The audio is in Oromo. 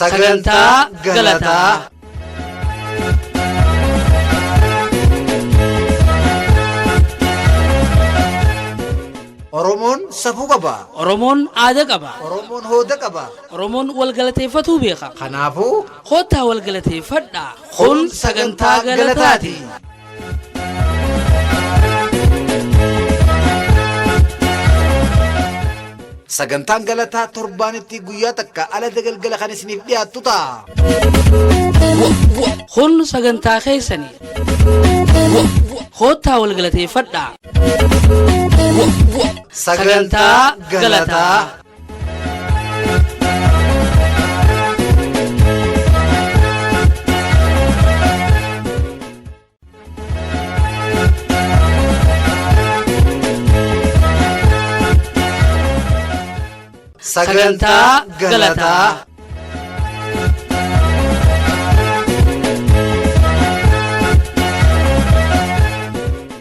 Sagantaa Galataa. Oromoon safuu qaba. Oromoon aada qaba. Oromoon hooda qaba. Oromoon wal galateeffatuu beeka. Kanaafuu Kottaa wal galateeffadhaa. Kun sagantaa galataati. Sagantaan galataa torbaanitti guyyaa takka ala galgala kan isiniif dhiyaattu ta'a. Kun sagantaa keessani. Kottaa wal galateeffadhaa. Sagantaa galataa. Sagantaa galataa.